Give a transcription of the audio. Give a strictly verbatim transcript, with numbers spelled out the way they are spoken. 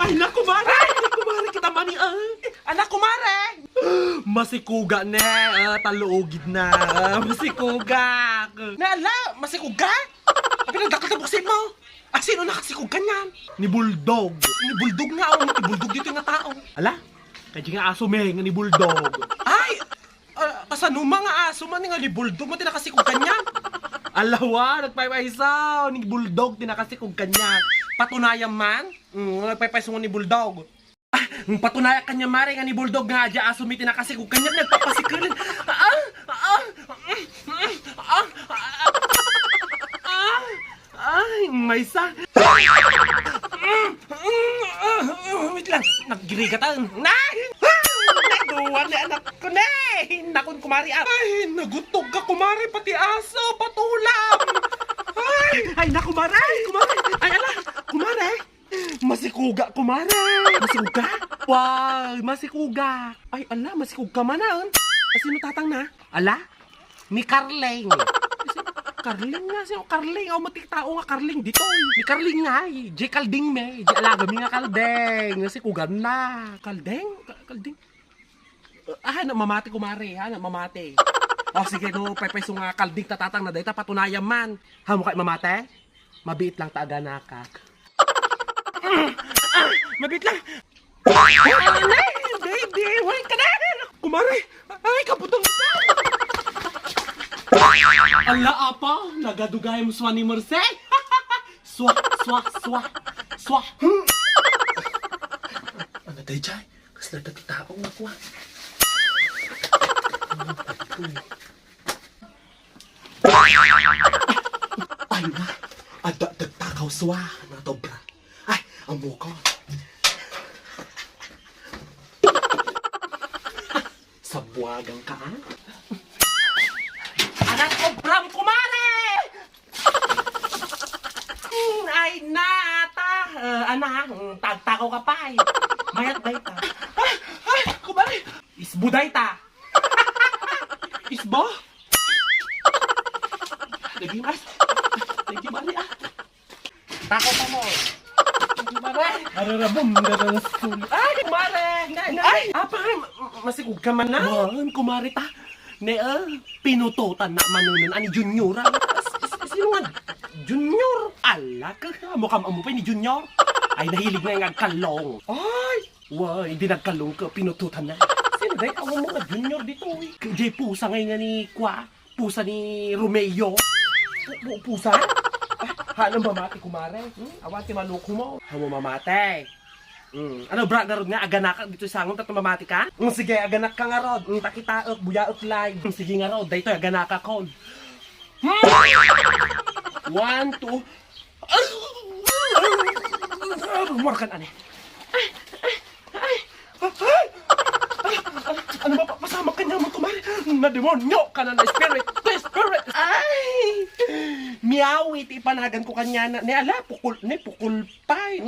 Ina, kumare! Kumare, kita mani, ah! Anak, kumare! Masikuga ne, ah, talugid na. Ah, masikugak. Na, ala, masikuga? Abi, nagdakkel ta buksit mo. Ah, sino nakasikog kanyan? Ni Bulldog. Ni Bulldog nga, oh, ni Bulldog dito nga tao. Ala, kadi nga aso me nga ni Bulldog. Ay! Ah, kasano ma nga aso man nga ni Bulldog mo ti nakasikog kanyan? Alawa, nagpaypayso, ni Bulldog ti nakasikog kanyan. Patunayan man? Mm, nagpaypayso nga ni Bulldog. Ah, patunayan kanyan, mare, nga ni Bulldog nga adda aso mi ti nakasikog kanyan, nagpapasikel. Ah, ah, ah, ah, ah, ah, ah. Ay, maysa. Wait lang. Nagrigatan. Nay! Nay, duwa ni anak ko, nay! Nakon, kumare, ah. Ay, nagutog ka, kumare, pati aso, patulam. Ay! Ay, na, kumare! Ay, kumare! Ay, ala! Kumare! Masikuga, kumare! Masikuga? Wow, masikuga! Ay, ala, masikuga man, ah. Sino tatang na? Ala? Ni Carling. Carling nga, si Carling. Aw, matikit tao nga Carling ditoy. Ni Carling nga, eh. Jay Calding me. Jay alaga mi nga Calding. Sikugan na. Calding? Ka-, Calding? Ah, na, mamati, kumare, ha? Na, mamati. O, sige, no, paypayso nga Calding ta tatang na dayta, patunayan man. Ha, mo kay mamati? Mabiit lang ta aganakak. Ah, mabiit lang. Ay, baby, wait ka na! Kumare! Ay, kaputol ka! Ala, apa, nagadugay mo swa ni Merced? Swa, swa, swa, swa. Ano, dayjay? Kasla dati tao nga kuwan. Ay na, adda dagtakaw swa nga tobra. Ay, ammo ko. Sabuagan ka, ah? Anak, obram, kumare! Mm, ay, na, ata. Eh, ana, mm, tagtakaw ka pa, eh. Mayat ba ita? Ay, ay, kumare! Isbo da ita. Isbo? Lagi, mas. Lagi, mare, ah. Tako pa mo. Mare. Ararabom, dararasuli. Ay, mare. Nay, nay. Ay, apa, ma-, masikog ka man na? Wan, kumare ta. Ne, ah, pinutotan na manunan ani Junior, ah. S-, s-, sino nga Junior? Ala ka, amo kam, amo pa ni Junior. Ay, nahilig na nga agkallong. Ay, Wa, idi nagkallong ka, pinutotan na. Sino day? Awan mo nga Junior dito, eh. Jay pusa ngay nga ni kwa. Pusa ni Romeo. Pu-, pu-, pusa? Ah, hanang mamati, kumare. Hmm? Awan ti maluko mo. Hamo mamati. Hmm. Ano, bra, garod nga, aganaka dito sangon, tato mamati ka? Hmm, sige, aganak ka nga rod. Hmm, takita, eh, buya, eh, live. Hmm, sige nga rod, dayto, aganaka kon. Hmm. One, two, Markan, ani? Ay! Ay! Ay! Ano ba, pa-, pasamak kanya mo, kumare? Nademonyo ka na, na spirit! Na spirit! Ay! Miyawi ti ipanagan ko kanya na, ni ala, pukol, ni pukol pa, eh.